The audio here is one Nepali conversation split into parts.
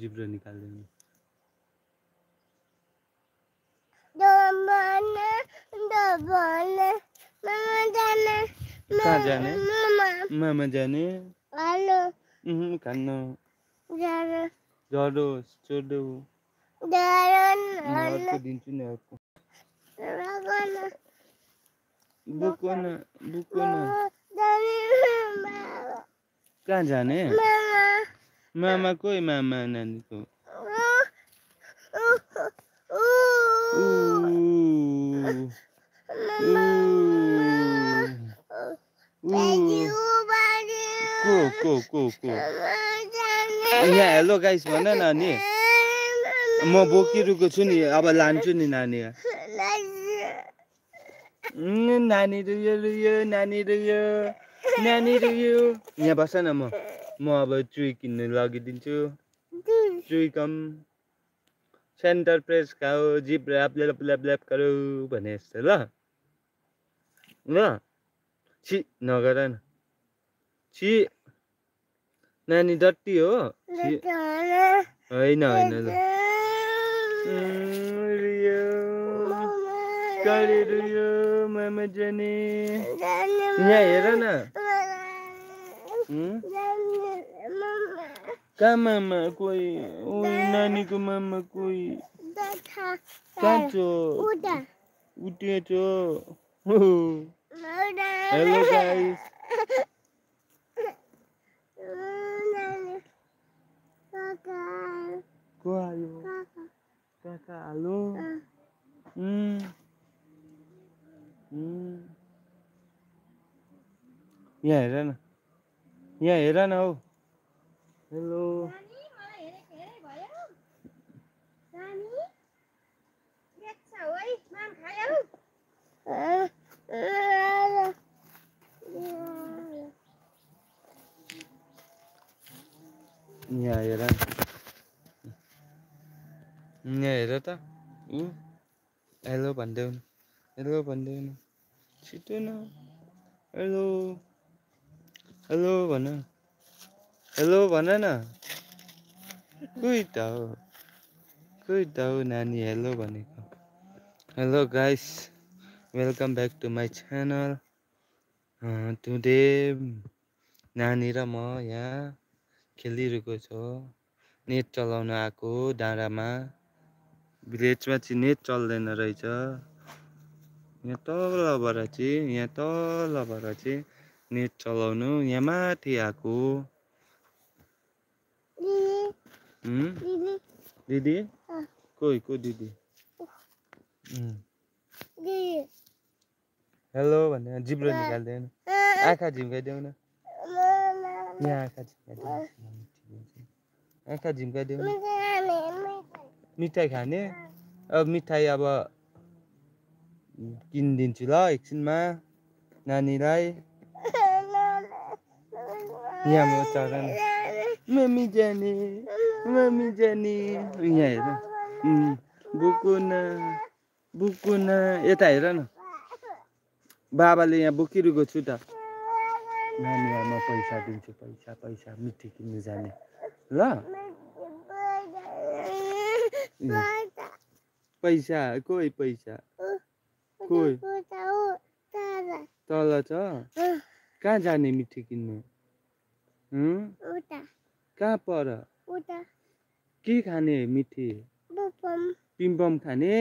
जिब्रो निकाल्दैन कहाँ जाने मामा जाने खान्न जरोस् चोर्दो अर्को दिन्छु नि अर्को बुको न कहाँ जाने मामा कोही मामा नानीको को यहाँ हेलो गाइस भन नानी म बोकिरहेको छु नि अब लान्छु नि नानी नानी रुयो यहाँ बस न म अब चुई किन्नु लगिदिन्छु चुई कम सेन्टर प्रेस खाऊ zip lap lap lap lap गरौ भने जस्तो ल छि नगर न छि नानी डट्टी हो होइन होइन ल रुयो मामा जाने यहाँ हेर न कहाँ मामा कोही नानीको मामा कोही कहाँ छ उठेछ हेलो गाइस को आयो काका हेलो यहाँ हेर न हौ हेलो यहाँ हेर त हेलो भन्देऊ न छिटो न हेलो भन न कोही त हो नानी हेलो भनेको hello guys welcome back to my channel today नानी र म यहाँ खेलिरहेको छु नेट चलाउन आएको डाँडामा भिलेजमा चाहिँ नेट चल्दैन रहेछ यहाँ तलबाट चाहिँ नेट चलाउनु यहाँ माथि आएको दिदी को दिदी हेलो भने जिब्रो निकाल्दैन आँखा झिम्काइदेऊ न यहाँ आँखा झिम्काइदेऊ मिठाई खाने अब मिठाई अब किनिदिन्छु ल एकछिनमा नानीलाई यहाँ म चढन मम्मी जाने यहाँ हेर बुकु न यता हेर न बाबाले यहाँ बोकिरहेको छु त नानीलाई म पैसा दिन्छु पैसा मिठी किन्नु जाने ल पैसा कोही तल छ कहाँ जाने मिठी किन्नु कहाँ पर के खाने मिठी पिम्पम खाने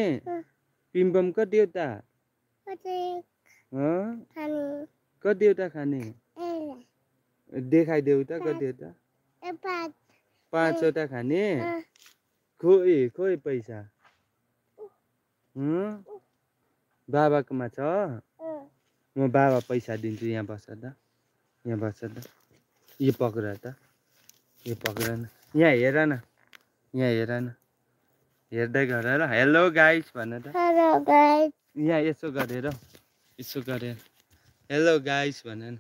पिम्पम कतिवटा कतिवटा खाने देखाइदेऊ त कतिवटा 5वटा खाने खोइ पैसा बाबाकोमा छ म बाबा पैसा दिन्छु यहाँ बस त यो पक्र न यहाँ हेर न हेर्दै गर ल हेलो गाइस भन त यहाँ यसो गरेर हेलो गाइस भन न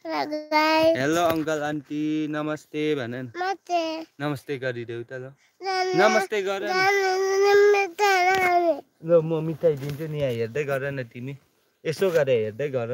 हेलो अंकल आन्टी नमस्ते भन न नमस्ते गरिदेऊ त ल नमस्ते गर ल म मिठाई दिन्छु नि यहाँ हेर्दै गर न तिमी यसो गरेर हेर्दै गर